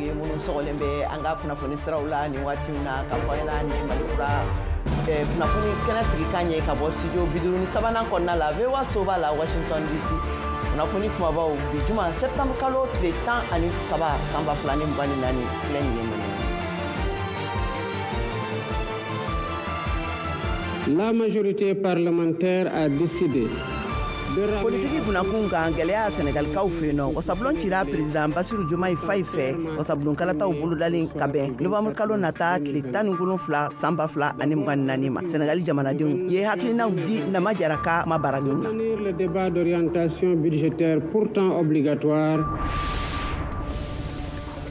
ye minnu sɔgɔlen bɛ an ka kunnafoni siraw la nin waati in na, k'a fɔ an ɲɛna nin ye Mali Kura kunnafoni kɛnɛ sigikan ye ka bɔ studio 53nan kɔnɔna la, VOA soba la, Washington DC. Kunnafoni kumabaw bi juma septembre kalo tile 13 san 2024 filɛ nin ye ninnu. La majorité parlementaire a décidé. Politiki kunnakun kan, gɛlɛya Sɛnɛgalikaw fɛ yen nɔ. Wasabulon cira président Basiru Jomayi Fayi fɛ. Wasabulon kalataw bolodalen ka bɛn novembre kalo nata tile 17 san 2024 ma, Sɛnɛgali jamanadenw ye hakilinaw di Nama Jara ka mabaraniw na. Le débat d'orientation budgétaire pourtant obligatoire.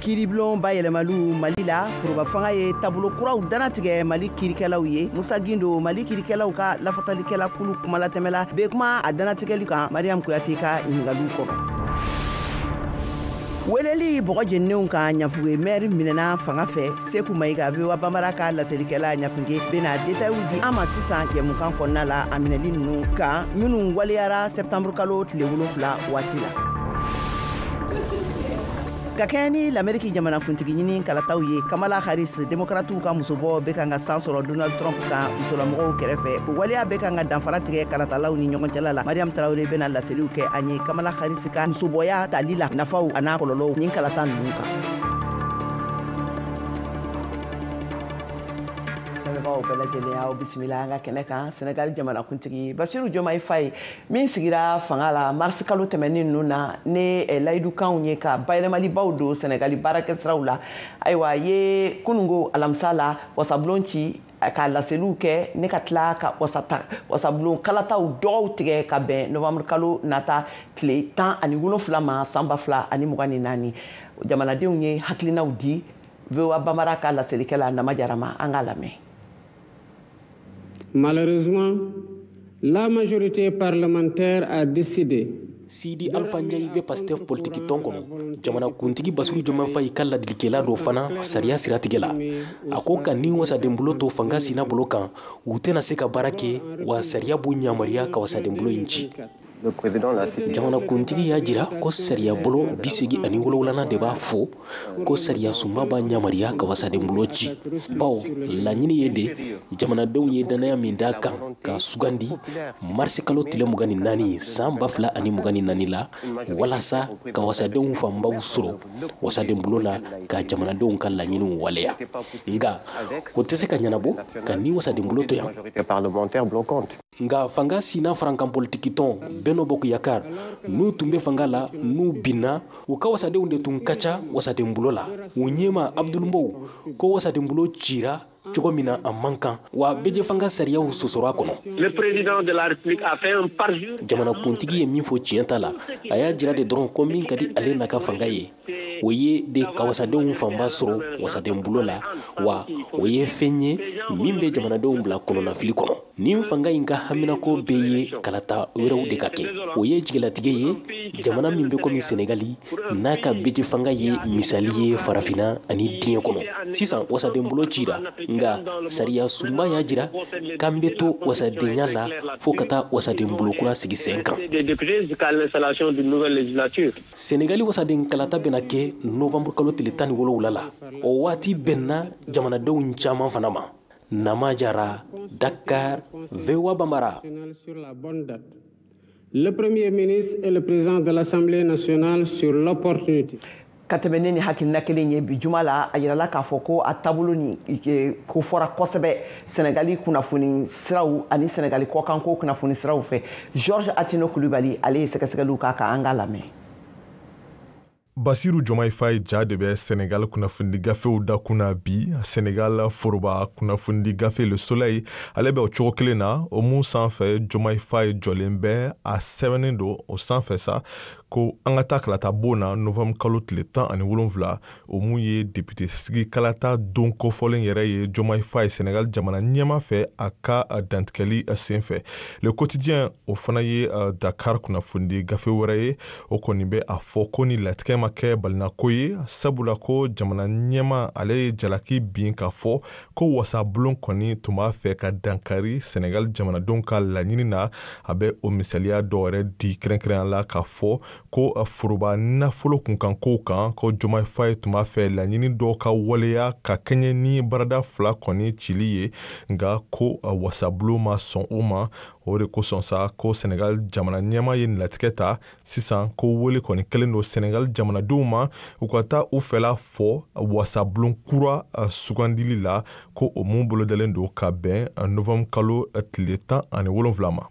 Kiiribulon bayɛlɛmaliw Mali la, foroba fanga ye taabolo kuraw danatigɛ Mali kiirikɛlaw ye. Musa Gindo, Mali kiirikɛlaw ka lafasalikɛla kulu kumalatɛmɛla, bɛ kuma a danatigɛli kan Mariam Kuyate ka ɲininkaliw kɔnɔ. Weleli bɔgɔ jeninenw kan, Ɲafuge maire minɛna fanga fɛ. Seku Mayiga, VOA Bambara ka laselikɛla Ɲafunge, bɛna détails di an ma sisan jɛmukan kɔnɔna la a minɛli ninnu kan minnu waleyara septembre kalo tile 7 waati la. Ka kɛɲɛ ni Lameriki jamanakuntigi ɲini kalataw ye, Kamala Harris, Demokratiw ka musobɔ, bɛ kan ka san sɔrɔ Donald Trump kan musolamɔgɔw kɛrɛfɛ. O waleya bɛ kan ka danfara tigɛ kalatalaw ni ɲɔgɔn cɛla la. Mariam Tarawele bɛna laseliw kɛ an ye Kamala Harris ka musobɔya tali la, nafaw an'a kɔlɔlɔw nin kalata ninnu kan. Lamɛnbaaw bɛɛ lajɛlen, aw bisimila an ka kɛnɛ kan. Senegal jamanakuntigi Basiru Jomayi Fayi min sigira fanga la mars kalo tɛmɛnen ninnu na ne layidukanw ye ka bayɛlɛmalibaw don Senegali baarakɛsiraw la, ayiwa, a ye kunungo alamisa la wasabulon ci ka laseliw kɛ ne ka tila ka wasabulon kalataw dɔgɔw tigɛ ka bɛn novembre kalo nata tile 17 ma san 2024. Jamanadenw ye hakilinaw di VOA Bambara ka laselikɛla Nama Jara ma, an k'a lamɛn. Malheureusement, la majorité parlementaire a décidé. Sidi Alpha Ndiaye bɛ Pastef politiki tɔn kɔnɔ. Jamana kuntigi Basiru Jomayi Fayi ka ladilikɛla dɔ fana sariya siratigɛ la, a ko ka ni wasadenbolo to fanga sina bolo kan, u tɛna se ka baara kɛ, wa sariya b'u yamaruya ka wasadenbolo in ci. Jamana kuntigi y'a jira ko sariya bolo 87nan de b'a fɔ ko sariya sunba b'a yamaruya ka wasadenbolo ci, bawo laɲini ye de jamanadenw ye danaya min d'a kan k'a sugandi marisi kalo tile 24 san 2024 la, walasa ka wasadenw fanbaw sɔrɔ wasadenbolo la ka jamanadenw ka laɲiniw waleya. Nka o tɛ se ka ɲɛnabɔ ka ni wasadenbolo to yan. Nka fanga sina farankan politiki tɔn Benno Bokk Yakaar, n'u tun bɛ fanga la, n'u binna, u ka wasadenw de tun ka ca wasadenbulo la. U ɲɛma Abdul Mbow ko wasadenbulo cira cogo min na, a man kan, wa bɛɛ fanga sariyaw sɔsɔra a kɔnɔ. Le président de la République a fait un parjure. Jamanakuntigi ye min fɔ tiɲɛ t'a la. A y'a jira de dɔrɔn ko min ka di ale n'a ka fanga ye, o ye de ka wasadenw fanba sɔrɔ wasadenbulo la, wa o ye fɛn ye min bɛ jamanadenw bila kɔnɔnafili kɔnɔ. Nin fanga in ka haminako bɛɛ ye kalata wɛrɛw de ka kɛ. O ye jigilatigɛ ye jamana min bɛ komi Senegali, n'a ka bɛɛ fanga ye misali ye farafinna ani diɲɛ kɔnɔ. Sisan wasadenbulo cira, nka sariya sunba y'a jira k'an bɛ to wasadenya la fo ka taa wasadenbulo kura sigi sen kan. Senegali wasaden kalata bɛna kɛ novembre kalo tile 17 la. O waati bɛnna jamanadenw caman fana ma. Nama Jara, Dakar, VOA Bambara. Sur la bonne date. Le Premier ministre et le président de l'Assemblée nationale sur l'opportunité. Ka tɛmɛ ne ni hakilina kelen ye, bi juma la a yirala k'a fɔ ko a taabolo ni ko fɔra kosɛbɛ Senegali kunnafoni siraw ani Senegali kɔkanko kunnafoni siraw fɛ. Georges Atino Kulibali, ale ye sɛgɛsɛgɛliw k'a kan, an k'a lamɛn. Basiru Jomayi Fayi ja de bɛ Senegal kunnafonidi gafew dakun na bi. Senegal foroba kunnafonidi gafe Le Soleil, ale bɛ o cogo kelen na. O mun sanfɛ Jomayi Fayi jɔlen bɛ, a sɛbɛnnen don o sanfɛ sa ko an ka taa kalata bon na novembre kalo tile 17, o mun ye député sigi kalata don kofɔlen yɛrɛ ye Jomayi Fayi, Senegal jamana ɲɛma fɛ, a ka dantigɛli sen fɛ. Le Quotidien, o fana ye Dakar kunnafonidi gafe wɛrɛ ye, o kɔni bɛ a fɔ ko ni latigɛ ma kɛ balinako ye, sabula ko jamana ɲɛma ale ye jalaki bin k'a fɔ ko wasabulon kɔni tun b'a fɛ ka dankari Senegal jamanadenw ka laɲini na. A bɛ o misaliya dɔ yɛrɛ di kɛrɛnkɛrɛnya la k'a fɔ Ko foroba nafolo kunkankow kan, ko Diomaye Faye tun b'a fɛ laɲini dɔw ka waleya ka kɛɲɛ ni baarada fila kɔni cili ye, nka ko wasabulon ma sɔn o ma. O de kosɔn sa, ko Senegal jamana ɲɛmaa ye nin latigɛ ta sisan, ko wele kɔni kɛlen don Senegal jamanadenw ma, u ka taa u fɛla fɔ wasabulon kura sugandili la, ko o mun bolodalen don ka bɛn novembre kalo tile 17 ma.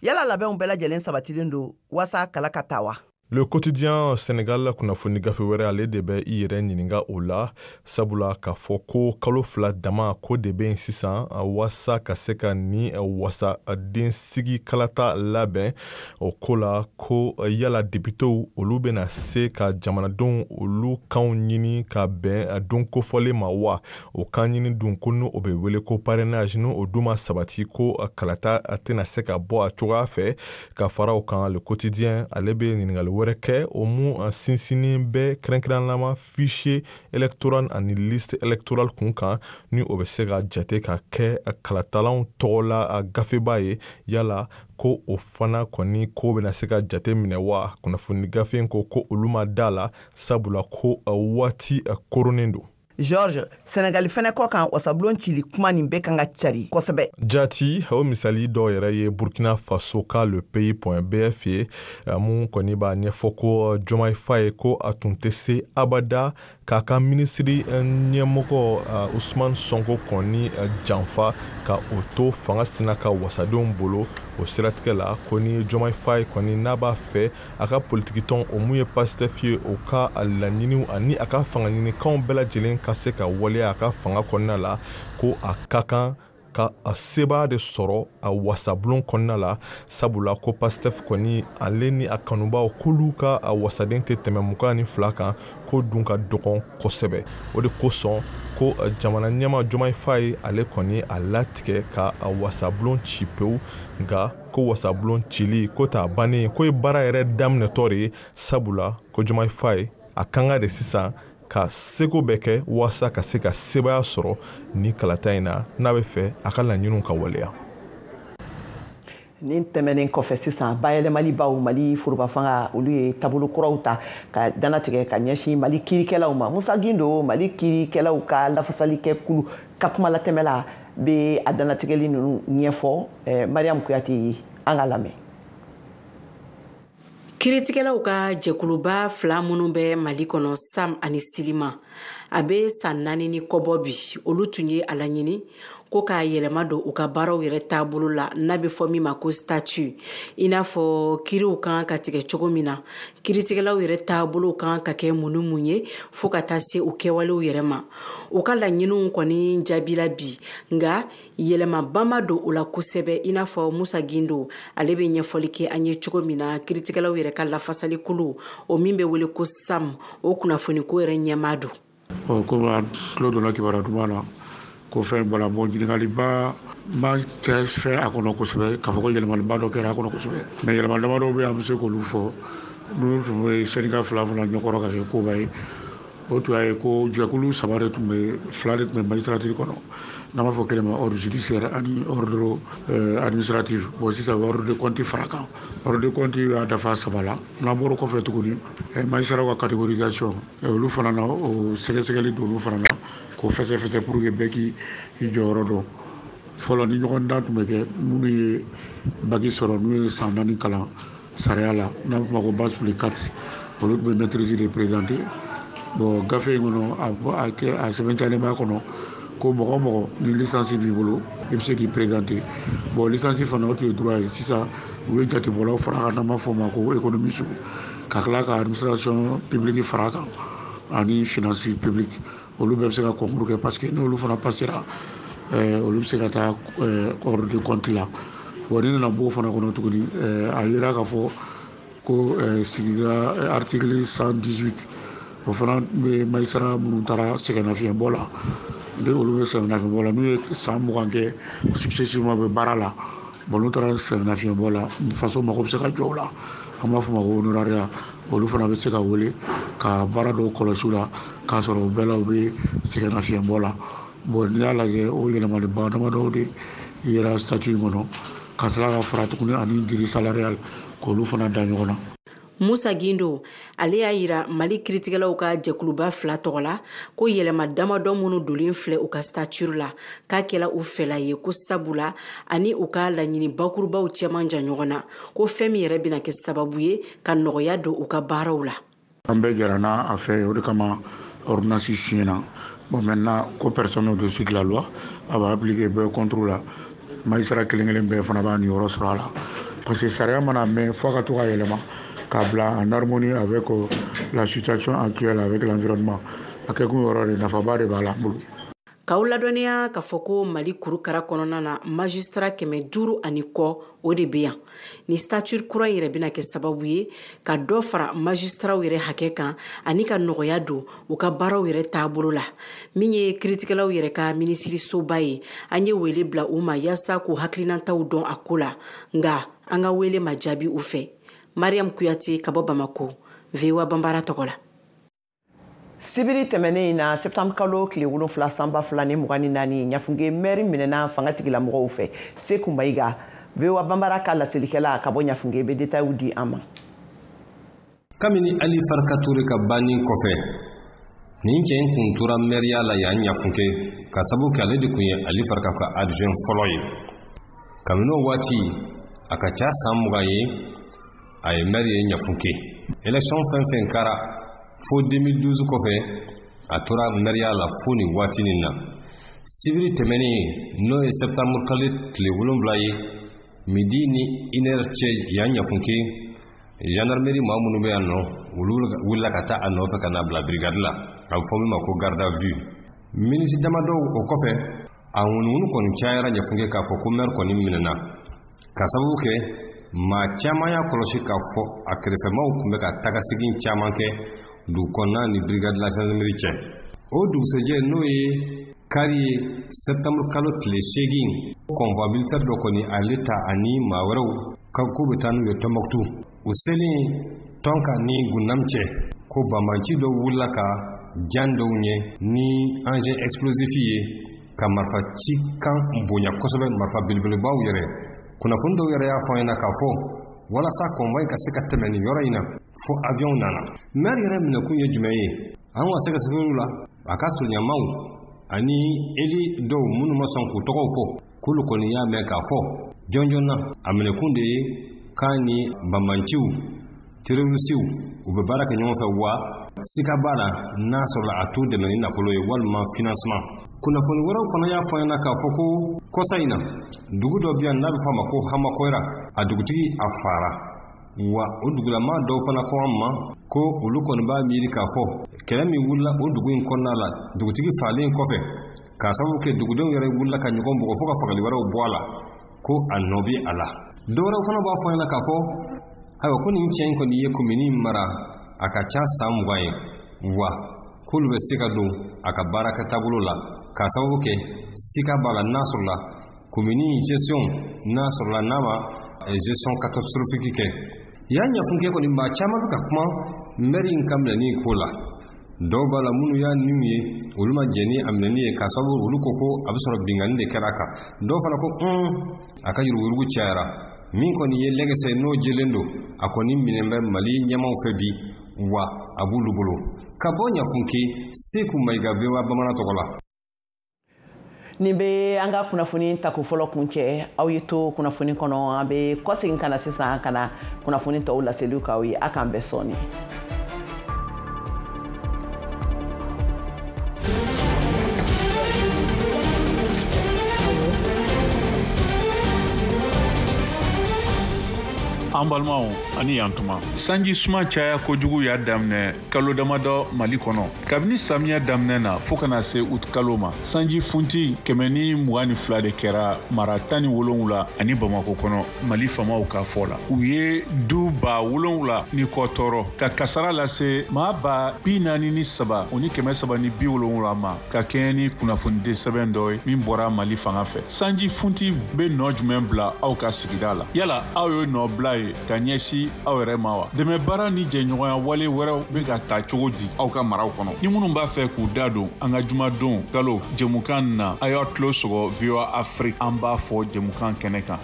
Yala labɛnw bɛɛ lajɛlen sabatilen don waasa kala ka ta wa? Le Quotidien Sénégal kunnafoni gafe wɛrɛ, ale de bɛ i yɛrɛ ɲininka o la, sabula k'a fɔ ko kalo 2 dama ko de bɛ yen sisan waasa ka se ka ni wasaden sigi kalata labɛn. O ko la, ko yala depitew olu bɛna se ka jamanadenw olu kanw ɲini ka bɛn don kofɔlen ma wa? O kan ɲini dun, ko n'o bɛ wele ko parrainage, n'o o dun ma sabati, ko kalata tɛna se ka bɔ a cogoya fɛ. Ka fara o kan, Le Quotidien ale bɛ ɲininkali wɛrɛ kɛ, o mun sinsinnin bɛ kɛrɛnkɛrɛnnama fichier électoral ani liste électorale kun kan, ni o bɛ se ka jate ka kɛ kalatalanw tɔgɔ la gafeba ye. Yala ko o fana kɔni ko bɛna se ka jate minɛ wa? Kunnafoni gafe in ko ko olu ma da la, sabula ko waati koronnen don. George, Senegali fɛnɛ kɔ kan, wasabulon cili kuma nin bɛ kan ka cari kosɛbɛ. Jati, o misali dɔw yɛrɛ ye Burkina Faso ka Le Pays point bf ye, mun kɔni b'a ɲɛfɔ ko Diomaye Faye, ko a tun tɛ se abada k'a ka minisiri ɲɛmɔgɔ Ousmane Sonko kɔni janfa ka o to fanga sina ka wasadenw bolo. O siratigɛ la, ko ni Diomaye Faye kɔni n'a b'a fɛ a ka politikitɔn, o mun ye Pastef ye, o ka laɲiniw ani a ka fanga ɲinikanw bɛɛ lajɛlen ka se ka waleya a ka fanga kɔnɔna la, ko a ka kan ka a sebaa de sɔrɔ a wasabulon kɔnɔna la, sabula ko Pastef kɔni, ale ni a kanubaw, k'olu ka a wasaden tɛ tɛmɛ 22 kan, ko dun ka dɔgɔn kosɛbɛ. O de kosɔn ko jamana ɲɛmaa Diomaye Faye, ale kɔni a latigɛ ka a wasabulon ci pewu. Nka ko wasabulon cili ko t'a bannen, ko ye baara yɛrɛ daminɛtɔ de ye, sabula ko Diomaye Faye a kan ka de sisan ka seko bɛɛ kɛ waasa ka se ka sebaaya sɔrɔ ni kalata in na, n'a bɛ fɛ a ka laɲiniw ka waleya. Nin tɛmɛnen kɔfɛ sisan, bayɛlɛmalibaw Mali foroba fanga, olu ye taabolo kuraw ta ka danatigɛ ka ɲɛsin Mali kiirikɛlaw ma. Musa Gindo, Mali kiirikɛlaw ka lafasalikɛ kulu ka kuma latɛmɛla, bɛ a danatigɛli ninnu ɲɛfɔ Mariam Kuyate ye. An ka lamɛn. Kiiritigɛlaw ka jɛkuluba fila minnu bɛ Mali kɔnɔ, SAM ani SYLIMA, a bɛ san 4 ni kɔbɔ bi, olu tun ye a laɲini ko k'a yɛlɛma don u ka baaraw yɛrɛ taabolo la, n'a bɛ fɔ min ma ko statut, i n'a fɔ kiiriw kan ka tigɛ cogo min na, kiiritigɛlaw yɛrɛ taabolow kan ka kɛ mun ni mun ye, fo ka taa se u kɛwalew yɛrɛ ma. U ka laɲiniw kɔni jaabila bi, nka yɛlɛmaba ma don o la kosɛbɛ, i n'a fɔ Musa Gindo ale bɛ ɲɛfɔli kɛ an ye cogo min na, kiiritigɛlaw yɛrɛ ka lafasalikulu, o min bɛ wele ko SAM, o kunnafoniko yɛrɛ ɲɛmaa don. Ɔ, komi an tulo donna kibaruya duman na ko fɛn bɔra, bɔn, ɲininkaliba ma kɛ fɛn a kɔnɔ kosɛbɛ k'a fɔ ko yɛlɛmaliba dɔ kɛra a kɔnɔ kosɛbɛ, mɛ yɛlɛma damadɔ bɛ yen, an bɛ se k'olu fɔ. Minnu tun bɛ syndicat fila fana ɲɛkɔrɔ ka kɛ koba ye, o tun y'a ye ko jɛkulu saba de tun bɛ, fila de tun bɛ magistrature kɔnɔ, n'an b'a fɔ kelen ma ordre judiciaire ani ordre administratif. Bon, sisan u bɛ ordre de compte fara kan, ordre de compte y'a dafa saba la. N'an bɔra kɔfɛ tuguni, magistrat ka catégorisation, olu fana na, o sɛgɛsɛgɛli don olu fana na k'o fɛsɛfɛsɛ pour que bɛɛ k'i jɔyɔrɔ dɔn. Fɔlɔ, ni ɲɔgɔn dan tun bɛ kɛ, minnu ye bac sɔrɔ, n'u ye san 4 kalan sariya la, n'an b'a fɔ ma ko bac plus 4, olu tun bɛ maîtrise de présenter. Bon, gafe in kɔnɔ, a kɛ a sɛbɛntiyalen b'a kɔnɔ ko mɔgɔ o mɔgɔ ni licence b'i bolo, i bɛ se k'i présenter. Bon, licence fana, o tun ye droit ye. Sisan u ye jatebɔlaw fara a kan, n'an b'a fɔ o ma ko économiste, ka tila ka administration publique fara a kan ani finance publique. Olu bɛɛ bɛ se ka concours kɛ, parce que n'olu fana passera, olu bɛ se ka taa ordre de compte la. Bon, ni nana bɔ o fana kɔnɔ tuguni, a yera k'a fɔ ko sigira article 118, o fana bɛ magistrat minnu taara sɛgɛnnafiɲɛbɔ la, ni olu bɛ sɛgɛnnafiɲɛbɔ la, n'u ye san 20 kɛ successivement bɛ baara la. Bon, n'u taara sɛgɛnnafiɲɛbɔ la, faso mako bɛ se ka jɔ o la, an b'a fɔ o ma ko honorariat, olu fana bɛ se ka wele ka baara dɔw kɔlɔsi u la, k'a sɔrɔ o bɛɛ la u bɛ sɛgɛnnafiɲɛbɔ la. Bon, n'i y'a lajɛ, o yɛlɛmaliba damadɔw de yera statut in kɔnɔ, ka tila ka fara tuguni ani grille salariale, k'olu fana da ɲɔgɔn na. Musa Gindo, ale y'a yira Mali kiritigɛlaw ka jɛkuluba 2 tɔgɔ la ko yɛlɛma damadɔ minnu donnen filɛ u ka stature la k'a kɛla u fɛla ye, ko sabula ani u ka laɲini bakurubaw cɛman jan ɲɔgɔn na, ko fɛn min yɛrɛ bɛna kɛ sababu ye ka nɔgɔya don u ka baaraw la. An bɛɛ jɛra n'a a fɛ, o de kama ordonnance signera. Bon, maintenant ko personne au-dessus de la loi, a b'a appliquer bɛɛ contre la. Magistrat kelen kelen bɛɛ fana b'a niyɔrɔ sɔrɔ a la, parce que sariya mana mɛn fo a ka to ka yɛlɛma k'a bila en harmonie avec la situation actuelle, avec l'environnement. A kɛkun yɔrɔ de nafaba de b'a la an bolo. K'aw ladɔnniya k'a fɔ ko Mali kurukara kɔnɔna na magistrat 500 ani kɔ o de bɛ yan. Ni statut kura in yɛrɛ bɛna kɛ sababu ye ka dɔ fara magistratw yɛrɛ hakɛ kan ani ka nɔgɔya don u ka baaraw yɛrɛ taabolo la. Min ye kiritigɛlaw yɛrɛ ka minisirisoba ye, an ye wele bila u ma yaasa k'u hakilinataw dɔn a ko la, nka an ka wele ma jaabi u fɛ. Mariam Kuyate ka bɔ Bamako, VOA Banbara tɔgɔ la. Sibiri tɛmɛnen in na, septembre kalo tile 7 san 2024, Ɲafunke mɛri minɛna fanga tigilamɔgɔw fɛ. Seku Mayiga, VOA Banbara ka laselikɛla ka bɔ Ɲafunke bɛ détails di an ma. Kabini Ali Farka Ture ka banni kɔfɛ, nin cɛ in kun tora mɛriya la yan Ɲafunke, ka sababu kɛ ale de kun ye Ali Farka ka adjoint fɔlɔ ye. Kabini o waati, a ka ca san 20 ye, a ye mɛri ye Ɲafunke. Élection fɛn fɛn kɛra fo 2012 kɔfɛ, a tora mɛriya la fo nin waati nin na. Sibiri tɛmɛnen, n'o ye septembre kalo tile 7 ye, midi ni 1h cɛ yan Ɲafunke, gendarmerie maa minnu bɛ yan nɔ, olu wulila ka taa a nɔfɛ ka na bila brigade la, a bɛ fɔ min ma ko garde à vue. Miniti damadɔ o kɔfɛ, a ŋunuŋunu kɔni cayara Ɲafunke k'a fɔ ko maire kɔni minɛna, ka sababu kɛ maa caman y'a kɔlɔsi k'a fɔ a kɛrɛfɛmaw tun bɛ ka tagasegin caman kɛ dugu kɔnɔna ni brigade la gendarmerie cɛ. O dugusɛjɛ, n'o ye kari ye, septembre kalo tile 8, convoi militaire dɔ kɔni ale ta ani maa wɛrɛw ka ko bɛ taa n'u ye Tɔnbɔkutu. U selen Tɔnka ni Gundam cɛ, ko banbanci dɔ wulila ka jan dɔw ɲɛ ni engin explosif ye, ka marifa ci kan bonya kosɛbɛ, marifa belebelebaw yɛrɛ. Kunnafoni dɔw yɛrɛ y'a fɔ an ɲɛna k'a fɔ walasa convoi ka se ka tɛmɛ nin yɔrɔ in na, fo avion nana. Maire yɛrɛ minɛkun ye jumɛn ye? An ka sɛgɛsɛgɛliw la, a ka surunyamaw ani eli dɔw minnu ma sɔn k'u tɔgɔw fɔ, k'olu kɔni y'a mɛn k'a fɔ jɔnjɔn na a minɛkun de ye k'a ni banbanciw, terrorisiw, u bɛ baara kɛ ɲɔgɔn fɛ, wa sika b'a la n'a sɔrɔla a t'u dɛmɛ ni nafolo ye walima financement. Kunnafoni wɛrɛw fana y'a fɔ an ɲɛna k'a fɔ ko kɔsa in na, dugu dɔ bɛ yan n'a bɛ fɔ a ma ko Hamakoyira, a dugutigi a fara, wa o dugulama dɔw fana ko an ma ko olu kɔni b'a miiri k'a fɔ kɛlɛ min wulila o dugu in kɔnɔna la dugutigi falen kɔfɛ, k'a sababu kɛ dugudenw yɛrɛ wulila ka ɲɔgɔn bugɔ fo ka fagali wɛrɛw bɔ a la, ko a nɔ bɛ a la. Dɔw wɛrɛw fana b'a fɔ an ɲɛna k'a fɔ ayiwa ko nin cɛ in kɔni ye komini mara a ka ca san 20 ye, wa k'olu bɛ se ka don a ka baarakɛtaabolo la, k'a sababu kɛ sika b'a la n'a sɔrɔla komini gestion, n'a sɔrɔla n'a ma gestion catastrophique kɛ. Yan Ɲafunke kɔni maa caman bɛ ka kuma mɛri in ka minɛni ko la. Dɔw b'a la minnu y'a niw ye, olu ma jɛn ni a minɛni ye, k'a sababu olu ko ko a bɛ sɔrɔ binkanni de kɛra a kan. Dɔw fana ko a ka yuruguyurugu cayara. Min kɔni ye lɛgɛsɛ n'o jɛlen don, a kɔni minɛn bɛ Mali ɲɛmaaw fɛ bi, wa a b'olu bolo. Ka bɔ Ɲafunke, Seku Mayiga, VOA Bamanan tɔgɔ la. Nin bɛ an ka kunnafoni tako fɔlɔ kun cɛ. Aw ye to kunnafoni kɔnɔ, an bɛ kɔsegin ka na sisan ka na kunnafoni tɔw laseliw k'aw ye. A k'an bɛn sɔɔni. An balimaw ani yantuma, sanji suma caya kojugu y'a daminɛ kalo damadɔ Mali kɔnɔ. Kabini samiya daminɛ na fɔɔ ka na se ut kalo ma, sanji funti 122 de kɛra mara 17 ani Bamako kɔnɔ. Mali faamaw ka fɔ la, u ye du 7,000 ni kɔ tɔɔrɔ, ka kasara lase maa 43 370 ma, ka kɛɲɛ ni kunnafonidi sɛbɛn dɔ ye min bɔra Mali fanga fɛ. Sanji funti bɛ nɔ jumɛn bila aw ka sigida la? Yala aw ye nɔ bila ye ka ɲɛsin aw yɛrɛ ma wa? Dɛmɛbaara ni jɛɲɔgɔnya wale wɛrɛw bɛ ka ta cogo di aw ka maraw kɔnɔ? Ni minnu b'a fɛ k'u da don an ka jumadon kalo jɛmukan na, a y'aw tulo sɔgɔ VOA Afrique, an b'a fɔ jɛmukan kɛnɛ kan.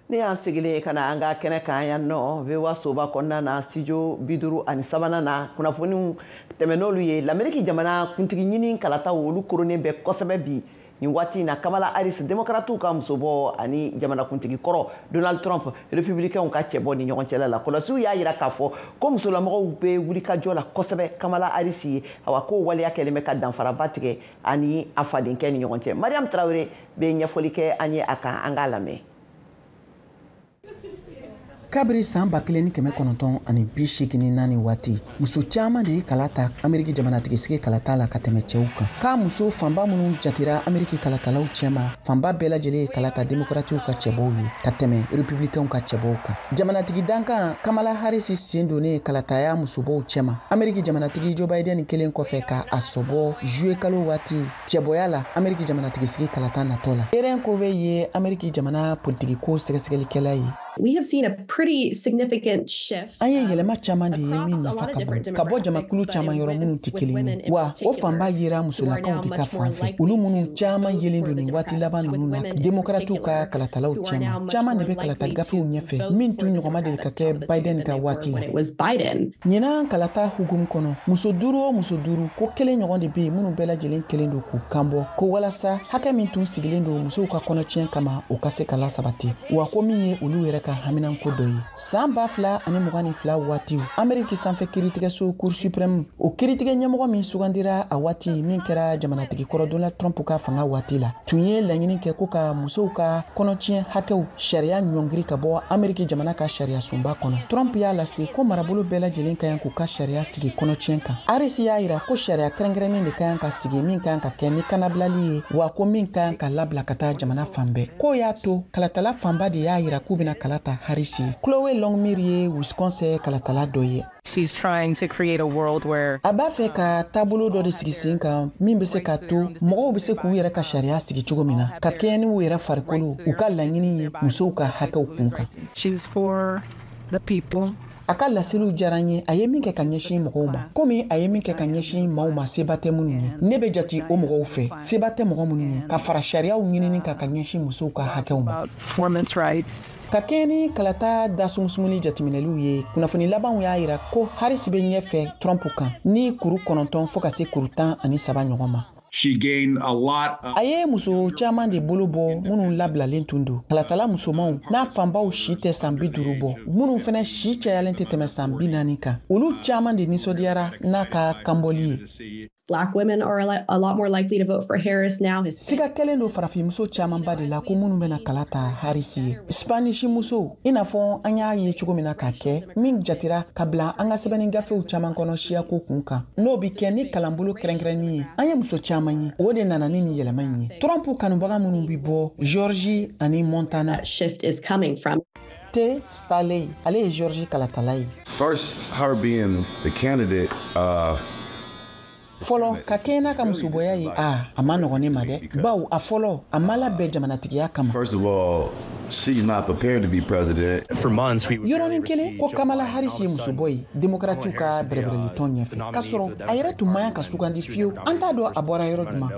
Ne y'an sigilen ka na an ka kɛnɛ kan yan nɔ VOA soba kɔnɔna na, studio 53nan na, kunnafoniw tɛmɛ n'olu ye. Lameriki jamana kuntigi ɲini kalataw, olu koronnen bɛ kosɛbɛ bi nin waati in na. Kamala Harris, Démocratew ka musobɔ, ani jamanakuntigi kɔrɔ Donald Trump, Républicainw ka cɛbɔ, ni ɲɔgɔn cɛla la, kɔlɔsiw y'a yira k'a fɔ ko musolamɔgɔw bɛ wulikajɔ la kosɛbɛ Kamala Harris ye. Awa, ko waleya kɛlen bɛ ka danfaraba tigɛ ani a fadenkɛ ni ɲɔgɔn cɛ. Mariam Tarawele bɛ ɲɛfɔli kɛ an ye a kan, an k'a lamɛn. Kabiri saan 1984 waati, muso caaman de ye kala ta Ameriki jamanatigisigi kalata la ka tɛmɛ cɛw kan. K'a muso fanba minnu jatira Ameriki kalatalaw cɛma, fanba bɛɛ lajɛlen ye kala ta Demokratiw ka cɛbɔw ye ka tɛmɛ Republikɛnw ka cɛbɔw kan. Jamanatigi dankan Kamala Harris sen donnen kalataya musobɔw cɛma, Ameriki jamanatigi Joe Biden kelen kɔfɛ ka a sɔbɔ juye kalo waati cɛbɔya la Ameriki jamanatigisigi kalata natɔ la. Eren Kove ye Ameriki jamana politikiko sɛgɛsɛgɛlikɛla ye. We have seen a pretty significant shift. An ye yɛlɛma caman de ye min nafa ka bon ka bɔ jamakulu caman yɔrɔ minnu tɛ kelen ye, wa o fanba yera musolakaw de ka fan fɛ, olu minnu caman yelen don nin waati laban ninnu na Demokratiw ka kalatalaw cɛma. Caman de bɛ kalata gafew ɲɛfɛ min tun ɲɔgɔnma deli ka kɛ Biden ka waati la. Ɲinan kalata hukumu kɔnɔ, muso duuru o muso duuru, ko kelen ɲɔgɔn de bɛ yen minnu bɛɛ lajɛlen kelen don k'u kanbɔ ko walasa hakɛ min tun sigilen don musow ka kɔnɔtiɲɛ kama, o ka se ka lasabati, wa ko min ye olu yɛrɛ ka haminanko dɔ ye. Saan 2022 waatiw, Ameriki sanfɛ kiiritigɛso Cour suprême, o kiiritigɛ ɲɛmɔgɔ min sugandira a waati min kɛra jamanatigi kɔrɔ Donald Trump ka fanga waati la, tun ye laɲini kɛ ko ka musow ka kɔnɔtiɲɛ hakɛw sariya ɲɔngiri ka bɔ Ameriki jamana ka sariya sunba kɔnɔ. Trump y'a lase ko marabolo bɛɛ lajɛlen ka yan k'u ka sariya sigi kɔnɔtiɲɛ kan. Harris y'a yira ko sariya kɛrɛnkɛrɛnnen de ka yan ka sigi min ka yan ka kɛ ni kanabilali ye, wa ko min ka yan ka labila ka taa jamana fan bɛɛ. K'o y'a to kalatala fanba de y'a yira k'u bɛna kala ta Harris ye. Chloe Longmire ye Wisconsin kalatala dɔ ye. She's trying to create a world where A b'a fɛ ka taabolo dɔ de sigi sen kan min bɛ se ka to mɔgɔw bɛ se k'u yɛrɛ ka sariya sigi cogo min na ka kɛɲɛ n'u yɛrɛ farikolo. U ka laɲini ye musow ka hakɛw kun kan. She's for the people. A ka laseliw diyara n ye, a ye min kɛ ka ɲɛsin mɔgɔw ma, komi a ye min kɛ ka ɲɛsin maaw ma seba tɛ minnu ye. Ne bɛ jati o mɔgɔw fɛ, seba tɛ mɔgɔ minnu ye, ka fara sariyaw ɲinini kan ka ɲɛsin musow ka hakɛw ma. Women's rights. Ka kɛɲɛ ni kalata da sumusumuni jateminɛliw ye, kunnafoni labanw y'a yira ko Harris bɛ ɲɛfɛ Trump kan ni kuru 9 fɔɔ ka se kuru 13 ɲɔgɔn ma. She gained a lot of A ye muso caman de bolo bɔ minnu labilalen tun don, kalatala musomanw n'a fanbaw si tɛ san 50 bɔ, minnu fɛnɛ si cayalen tɛ tɛmɛ san 40 kan. Olu caman de nisɔndiyara n'a ka kanbɔli ye. Black women are a lot more likely to vote for Harris now. Siga kɛlen don farafinmuso camanba de la ko minnu bɛna kala ta Harris ye, Spanish musow, i n'a fɔ an y'a ye cogo min na k'a kɛ min jatira ka bila an ka sɛbɛnni gafew caman kɔnɔ siyako kun kan, n'o bi kɛ ni kalanbolo kɛrɛnkɛrɛnnin ye. An ye muso caman ye, o de nana ni nin yɛlɛma in ye. Trump kanubaga minnu bi bɔ Georgie ani Montana. Shift is coming from. T Staley, ale ye Georgie kalatala ye. First, her being the candidate, Fɔlɔ, ka kɛɲɛ n'a ka musobɔya ye, a ma nɔgɔn ne ma dɛ, baw a fɔlɔ, a ma labɛn jamanatigiya kama. First of all, she's not prepared to be president. For months, we Yɔrɔnin kelen ko Kamala Harris ye musobɔ ye Demokratiw ka bɛrɛbɛrɛlitɔn ɲɛfɛ, k'a sɔrɔ a yɛrɛ tun man ka sugandi fiyewu, an t'a dɔn a bɔra yɔrɔ jumɛn.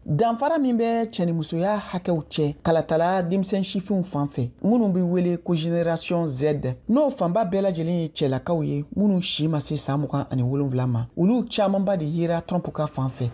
Danfara min bɛ cɛnimusoya hakɛw cɛ kalatala denmisɛn sifinw fan fɛ, minnu bɛ wele ko Génération Z, n'o fanba bɛɛ lajɛlen ye cɛlakaw ye minnu si ma se san 27 ma, olu camanba de yera Trump ka fan fɛ.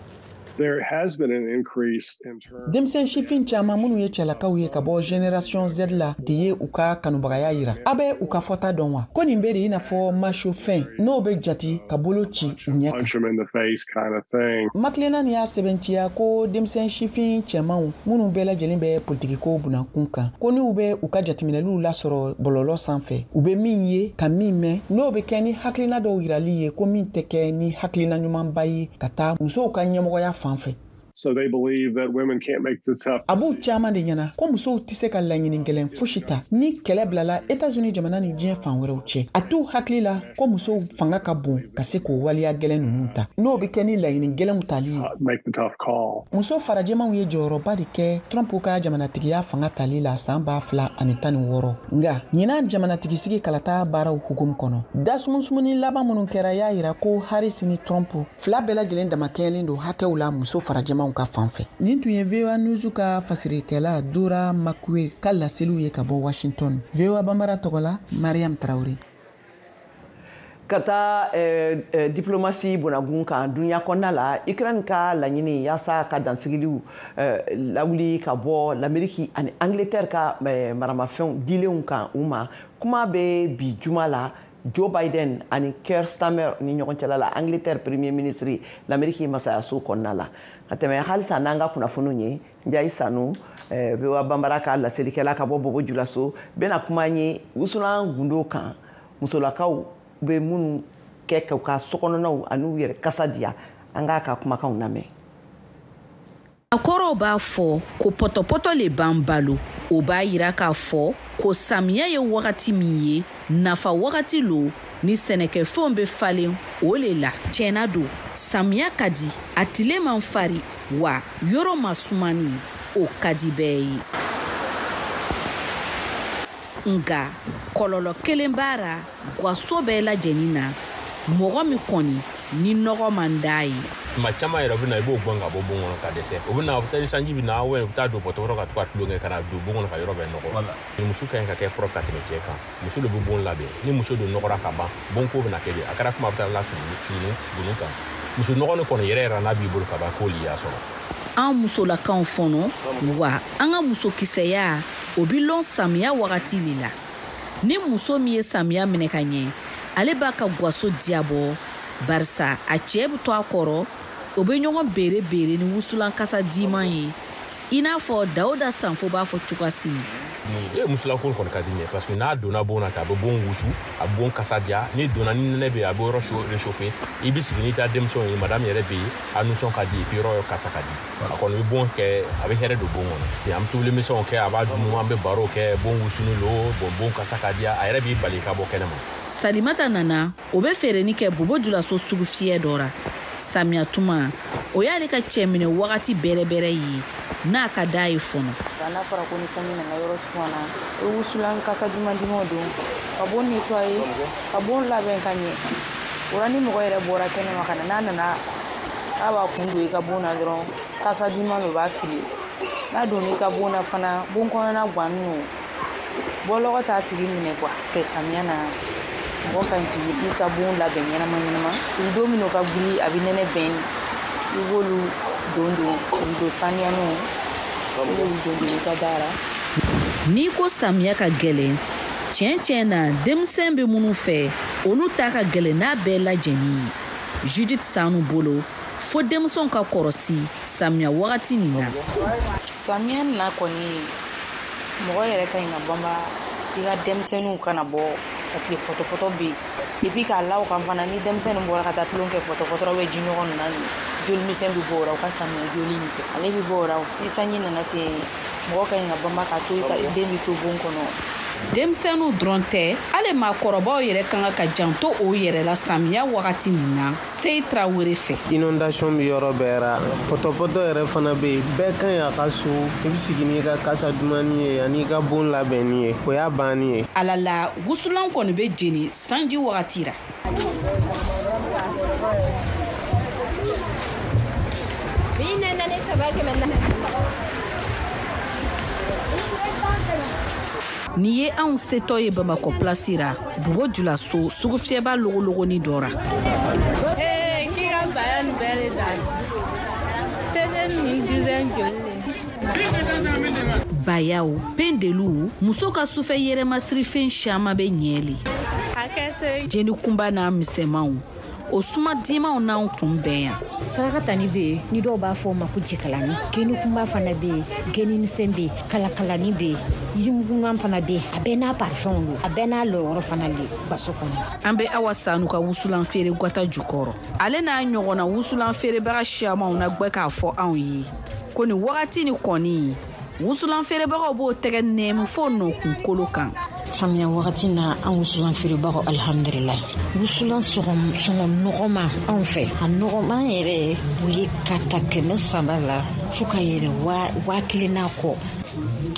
There has been an increase in terms Denmisɛn sifin caman minnu ye cɛlakaw ye ka bɔ Génération Z la de ye u ka kanubagaya yira. A bɛ u ka fɔta dɔn wa, ko nin bɛ de i n'a fɔ macho fɛn n'o bɛ jati ka bolo ci u ɲɛ kan. Punch 'em in the face kind of thing. McLennan y'a sɛbɛntiya ko denmisɛn sifin cɛmanw minnu bɛɛ lajɛlen bɛ politikiko bunakun kan, ko n'u bɛ u ka jateminɛliw lasɔrɔ bɔlɔlɔ sanfɛ, u bɛ min ye ka min mɛn, n'o bɛ kɛ ni hakilina dɔw yirali ye ko min tɛ kɛ ni hakilina ɲumanba ye ka taa musow ka ɲɛmɔgɔya fan fɛ. So they believe that women can't make the tough A b'u caman de ɲɛna ko musow tɛ se ka laɲini gɛlɛn fosi ta ni kɛlɛ bilala Etats-Unis jamana ni diɲɛ fan wɛrɛw cɛ. A t'u hakili la ko musow fanga ka bon ka se k'o waleya gɛlɛn ninnu ta, n'o bɛ kɛ ni laɲini gɛlɛnw tali ye. Make the tough call. Muso farajɛmanw ye jɔyɔrɔba de kɛ Trump ka jamanatigiya fanga tali la saan 2016. Nga ɲinan jamanatigisigi kalata baaraw hukumu kɔnɔ, dasumusumuni laban minnu kɛra y'a yira ko Harris ni Trump fila bɛɛ lajɛlen damakɛɲɛlen don hakɛw la muso farajɛmanw. Republikanw ka fan fɛ. Nin tun ye VOA News ka fasirikɛla Dora Makwe ka laseliw ye ka bɔ Washington. VOA Bambara tɔgɔ la, Mariam Traoré. Ka taa diplomasi bonagun kan dunuya kɔnɔna la, Ukraine ka laɲini yaasa ka dansigiliw lawuli ka bɔ l'Amérique ani Angleterre ka maramafɛnw dilenw kan u ma, kuma bɛ bi juma la Joe Biden ani Keir Starmer ni ɲɔgɔn cɛla la, Angleterre premier ministre, l'Amérique masayaso kɔnɔna la. Ka tɛmɛ halisa n'an ka kunnafoniw ye, Njayi Sanu, VOA Bambara ka laselikɛla ka bɔ Bobo Julaso, bɛna kuma an ye wusulan gundo kan, musolakaw bɛ minnu kɛ k'u ka sokɔnɔnaw an'u yɛrɛ kasa diya. An k'a ka kumakanw lamɛn. A kɔrɔw b'a fɔ ko pɔtɔpɔtɔ le b'an balo. O b'a yira k'a fɔ ko samiya ye wagati min ye, nafa wagati lo ni sɛnɛkɛfɛnw bɛ falen o le la. Tiɲɛna don, samiya ka di, a tile man fari, wa yɔrɔ ma sumani, o ka di bɛɛ ye. Nka kɔlɔlɔ kelen b'a ra gaso bɛɛ lajɛlen na, mɔgɔ min kɔni ni nɔgɔ man d'a ye. Tuma caman yɛrɛ u bɛ na, i b'o gɛn ka bɔ bon kɔnɔ ka dɛsɛ. U bɛ na, u bɛ taa ni sanji bɛ na, u bɛ taa don pɔtɔpɔtɔ ka to ka tulonkɛ ka na don bon kɔnɔ ka yɔrɔ bɛɛ nɔgɔ. Muso ka ɲi ka kɛ propre ka tɛmɛ cɛ kan. Muso de bɛ bon labɛn. Ni muso don nɔgɔra ka ban, bon ko bɛna kɛ de. A kɛra kuma a bɛ taa la sugunu kan. Muso nɔgɔ nin kɔni yɛrɛ yɛrɛ n'a b'i bolo ka ban, k'olu y'a sɔrɔ. An musolakaw fɔnɔ, wa an ka musokisɛya o bi lɔn samiya wagati le la. Ni muso min ye samiya minɛ ka ɲɛ, ale b'a ka gaso diyabɔ, barisa a cɛ bɛ to a kɔrɔ, o bɛ ɲɔgɔn beere beere ni wusulan kasa diman ye, i n'a fɔ Dawuda Sanfo b'a fɔ cogoya min. E musolako kɔni ka di n ye, parce que n'a donna bon na ten, a bɛ bon wusu, a bɛ bon kasa diya. N'i donna ni nɛnɛ bɛ yen, a bɛ yɔrɔ réchauffer. I bɛ sigi n'i ta denmisɛnw ye, madame yɛrɛ bɛ yen, a nisɔn ka di, et puis yɔrɔ kasa ka di. A kɔni bɛ bon kɛ, a bɛ hɛrɛ don bon kɔnɔ. An bɛ tobili misɛnw kɛ, a b'a dun, an bɛ baro kɛ, bon wusunen don, bon kasa ka di, a yɛrɛ b'i bali ka bɔ kɛnɛ ma. Salimata nana, o bɛ feereni kɛ Bobo Julaso sugu fiyɛ dɔ ra. Samiya tuma, o y'ale ka cɛminɛ wagati bɛrɛbɛrɛ ye n'a ka d'a ye fɔlɔ. N'a fɔra ko ni sanji nana yɔrɔ sumana, i bɛ wusulan kasa duman dumanw don ka bon nettoyer, ka bon labɛn ka ɲɛ. O la ni mɔgɔ yɛrɛ bɔra kɛnɛma ka na, n'a nana k'a b'a kun don i ka bon na dɔrɔn, kasa duman dɔ b'a fili. N'a donna i ka bon na fana, bon kɔnɔna gannen don, bɔlɔgɔ t'a tigi minɛ quoi. Kɛ samiya na, mɔgɔ ka ɲi k'i ka bon labɛn ɲɛnama ɲɛnama. Don min o ka giri, a bɛ nɛnɛ bɛn, i b'olu don don saniyaniw, i b'olu don i ka baara. N'i ko samiya ka gɛlɛn, tiɲɛ na denmisɛn bɛ minnu fɛ, olu ta ka gɛlɛn n'a bɛɛ lajɛlen ye. Judith Sanu bolo, fo denmisɛnw ka kɔrɔsi samiya wagati nin na. Samiya na kɔni, mɔgɔ yɛrɛ ka ɲi ka banba i ka denmisɛnninw kana bɔ, parce que pɔtɔpɔtɔ bɛ yen. Et puis k'a la o kan fana, ni denmisɛnnin bɔra ka taa tulon kɛ pɔtɔpɔtɔ bɛ ji ɲɔgɔn na, joli misɛn bɛ bɔ o la, o ka samiya joli in fɛ, ale bɛ bɔ o la. Ni sanji nana ten, mɔgɔ ka ɲi ka banba k'a to i ka den bɛ to bon kɔnɔ. Denmisɛnninw dɔrɔn tɛ, hali maakɔrɔbaw yɛrɛ kan ka janto o yɛrɛ la samiya wagati nin na. Seyi Tarawele fɛ. Inondation bɛ yɔrɔ bɛɛ ra, pɔtɔpɔtɔ yɛrɛ fana bɛ yen. Bɛɛ ka ɲi a ka so, i bɛ sigi n'i ka kasa dumanni ye ani i ka bon labɛnni ye, o y'a banni ye. Ala la, wusulan kɔni bɛ jeni sanji wagati ra. N'i ye anw setɔ ye Bamakɔ place ra, Bobo Julaso sugufiyɛba logologoni dɔ ra. K'i ka saya nin bɛɛ de da. Tɛgɛ ni duzɛn joli de. Bayaw, pendeliw, muso ka sufɛ yɛrɛmasirifɛn caman bɛ ɲɛli. Jeni kunba n'a misɛnmanw, o suma dimanw n'anw kun bɛn yan. Saraka tani bɛ yen, ni dɔw b'a fɔ o ma ko jɛkalani. Geni kunba fana bɛ yen, geni misɛn bɛ yen, kalakalani bɛ yen, yirimuguman fana bɛ yen. A bɛɛ n'a parifɛnw don, a bɛɛ n'a lɔyɔrɔ fana le baso kɔnɔ. An bɛ Awa Sanu ka wusulan feere gwata jukɔrɔ. Ale n'a ɲɔgɔnna wusulan feerebaga siyamanw na gbɛ k'a fɔ anw ye ko nin wagati ni kɔni, wusulan feerebagaw b'o tɛgɛ nɛɛmu fo nɔkunkolo kan. Samiya wagati na, an wusulan feerebagaw alihamudulilayi, wusulan sɔngɔ nɔgɔma anw fɛ. A nɔgɔman yɛrɛ o ye ka ta 300 la fo ka yɛlɛ 1000 n'a kɔ.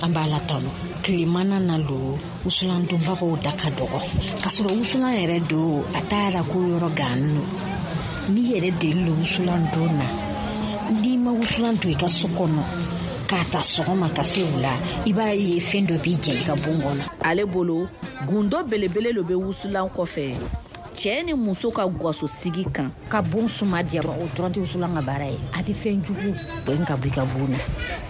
An b'a la tanu. Tilemana na lo, wusulan donbagaw da ka dɔgɔ, k'a sɔrɔ wusulan yɛrɛ don a t'a la ko yɔrɔ gannen don. N'i yɛrɛ deli lo wusulan don na, n'i ma wusulan don i ka so kɔnɔ k'a ta sɔgɔma ka se wula, i b'a ye fɛn dɔ b'i jɛ i ka bon kɔnɔ. Ale bolo, gundo belebele lo bɛ wusulan kɔfɛ cɛɛ ni muso ka gwaso sigi kan. Ka bon suma diya, o dɔrɔn tɛ wusulan ka baara ye. A bɛ fɛn jugu gɛn ka bɔ i ka bon na.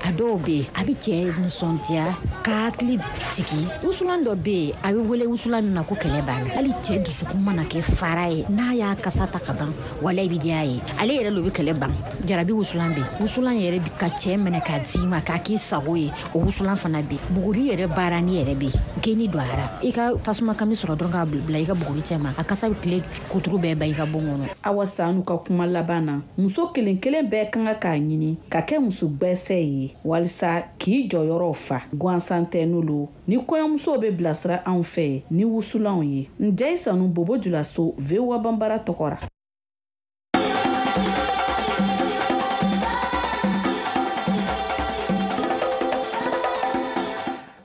A dɔw bɛ yen, a bɛ cɛɛ nisɔndiya ka hakili jigi. Wusulan dɔ bɛ yen, a bɛ wele wusulan min ma ko kɛlɛ b'a la. Hali cɛɛ dusukun mana kɛ fara ye, n'a y'a kasa ta ka ban, wala i bɛ diya ye. Ale yɛrɛ lo bɛ kɛlɛ ban. Jarabi wusulan bɛ yen, wusulan yɛrɛ ka cɛɛ minɛ k'a d'i ma k'a k'i sago ye, o wusulan fana bɛ yen. Buguri yɛrɛ baarani yɛrɛ bɛ yen, geni don a ra, i ka tasuma kami sɔrɔ dɔrɔn k'a bila i ka buguri cɛ ma, a kasa bɛ tile kuturu bɛɛ ban i ka bon kɔnɔ. Awa Sanu ka kuma laban na, muso kelen kelen bɛɛ kan k'a ɲini ka kɛ muso gbɛsɛ ye walisa k'i jɔyɔrɔ fa. Gansan tɛ n'olu ni kɔɲɔmusow bɛ bilasira anw fɛ ni wusulanw ye. Njɛyi Sanu, Bobo Julaso, VOA Banbara tɔgɔ ra.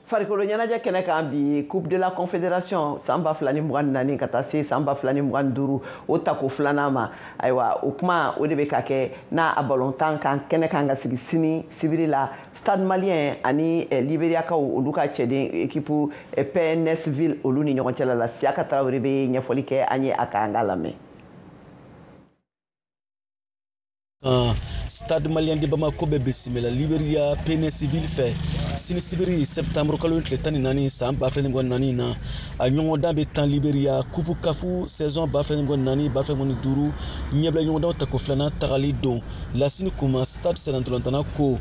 Farikolo ɲɛnajɛ kɛnɛ kan bi, Coupe de la Confédération san 2024 ka taa se san 2025 o tako filanan ma. Ayiwa, o kuma o de bɛ ka kɛ n'a a balontan kan kɛnɛ kan ka sigi sini sibiri la, Stade Malien ani Liberiakaw olu ka cɛden équipe PNSville olu ni ɲɔgɔn cɛla la. Siyaka Tarawele bɛ ɲɛfɔli kɛ an ye, a k'an ka lamɛn. Stade Malien de Bamako bɛ bisimila Liberia PNSville fɛ sini sibiri septembre kalo tile 14 san 2024 na. A ɲɔgɔndan bɛ tan Liberia Coupe CAF saison 2024-2025 ɲɛbila ɲɔgɔndanw tako filanan tagali don. Lasini Kuma, Stade sennantolatan ko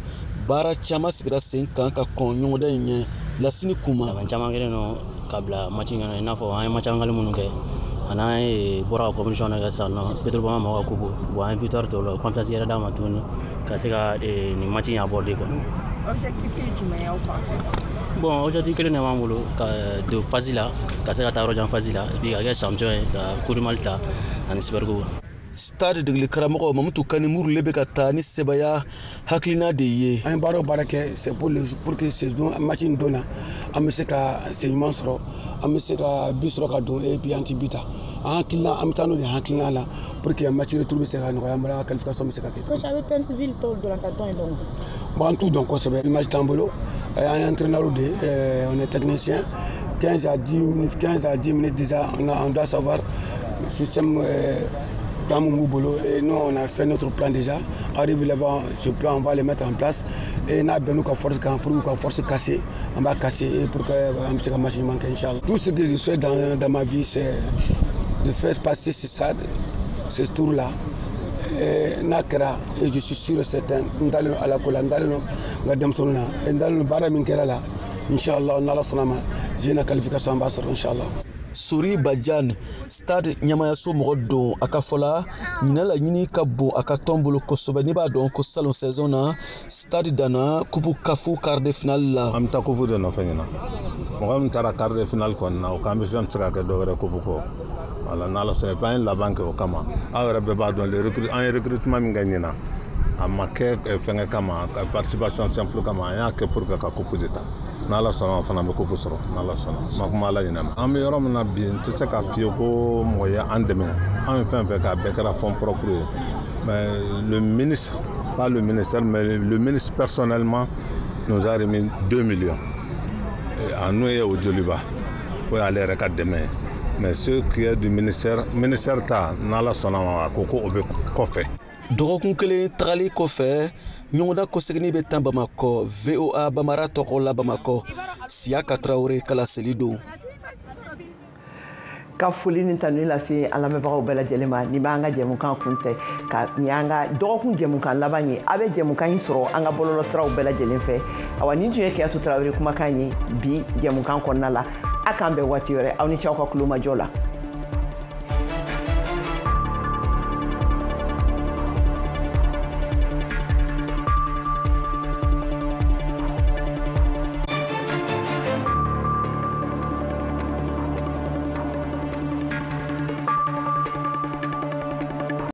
baara caman sigira sen kan ka kɔn ɲɔgɔndan in ɲɛ. Lasini Kuma: caman kɛlen don ka bila match in kɔnɔ, i n'a fɔ an ye match amical minnu kɛ, an'an ye bɔra ka compétition dɔ kɛ sisan nɔ, Petrobama mɔgɔw ka coupe. Bon, an ye victoire tɔ la, confiance yɛrɛ d'a ma tuguni ka se ka nin match in aborder quoi. Objectif ye jumɛn ye aw fan fɛ? Bon, objectif kelen de b'an bolo, ka don phase la, ka se ka taa yɔrɔ jan phase la, et puis ka kɛ champion ye, ka Coupe du Mali ta ani Super Coupe. Stade degeli karamɔgɔ Mamutu Kani Murule bɛ ka taa ni sebaya hakilina de ye. An ye baara o baara kɛ, c'est pour que saison match in don na, an bɛ se ka sen ɲuman sɔrɔ, an bɛ se ka bi sɔrɔ ka don, et puis an ti bi ta. An hakilina, an bɛ taa n'o de hakilina la pour que match retour bɛ se ka nɔgɔya an bolo, an ka qualification bɛ se ka kɛ. Coach, a bɛ Pennsville tɔw dolantan in dɔn? Bon, an t'u dɔn kosɛbɛ, image t'an bolo. An ye entraîneur de ye, on est technicien. 15 à 10 minutes, 15 à 10 minutes déjà, on doit savoir système dans mon boulot. Et nous, on a fait notre plan déjà. Arrive là-bas, ce plan, on va le mettre en place. Et on a besoin de force pour que force casser, on va casser pour que on match manque, inchallah. Tout ce que je souhaite dans ma vie, c'est de faire passer ce tour-là. Et n'a kɛra, et je suis sûr et certain, n dalen don Ala ko la, n dalen don n ka denmisɛnninw na, n dalen don baara min kɛra la, inchallah, n'Ala sɔnna ma, diɲɛ qualification an b'a sɔrɔ, inchallah. Sori Bajan, Stade ɲɛmayaso mɔgɔ don, a ka fɔ la ɲinan laɲini ka bon a ka tɔn bolo kosɛbɛ. N'i b'a dɔn ko salon saison na, Stade danna Coupe CAF quart de finale la. An bɛ taa coupe de nɔfɛ ɲinan. Mɔgɔ min taara quart de finale kɔni na, o k'an bɛ fɛn tɛ se ka kɛ dɔwɛrɛ coupe kɔ. Wala n'Ala sɔnna, et puis an ye laban kɛ o kama. Aw yɛrɛ bɛɛ b'a dɔn, an ye recrutement min kɛ ɲinan, a ma kɛ fɛnkɛ kama, participation simple kama, an y'a kɛ pour que ka coupe de ta. N'Ala sɔnna, fana bɛ coupe sɔrɔ, n'Ala sɔnna. Ma kuma Ala ɲinɛ ma. An bɛ yɔrɔ min na bi, n tɛ se k'a f'i ye ko mɔgɔ ye an dɛmɛ. An ye fɛn fɛn kɛ, a bɛɛ kɛra fonds propre ye. Mais le ministre, pas le ministère, mais le ministre personnellement nous a remis 2 millions. A n'o ye o joliba, o y'ale yɛrɛ ka dɛmɛ ye. Mais ce qui est du ministère, ministère ta, n'Ala sɔnna ma, a ko ko o bɛ kɔfɛ. Dɔgɔkun kelen tagali kɔfɛ, ɲɔgɔndan kɔseginni bɛ tan Bamakɔ. VOA Bamara tɔgɔ la Bamakɔ, Siyaka Tarawele kalaseli don. Ka foli ni tanuni lase an lamɛnbagaw bɛɛ lajɛlen ma. Nin b'an ka jɛmukan kun tɛ ka nin y'an ka dɔgɔkun jɛmukan laban ye. A bɛ jɛmukan in sɔrɔ an ka bɔlɔlɔsiraw bɛɛ lajɛlen fɛ. Awa, nin tun ye Keyatu Tarawele kumakan ye bi jɛmukan kɔnɔna la. A k'an bɛn waati wɛrɛ. Aw ni ce aw ka kulomajɔ la.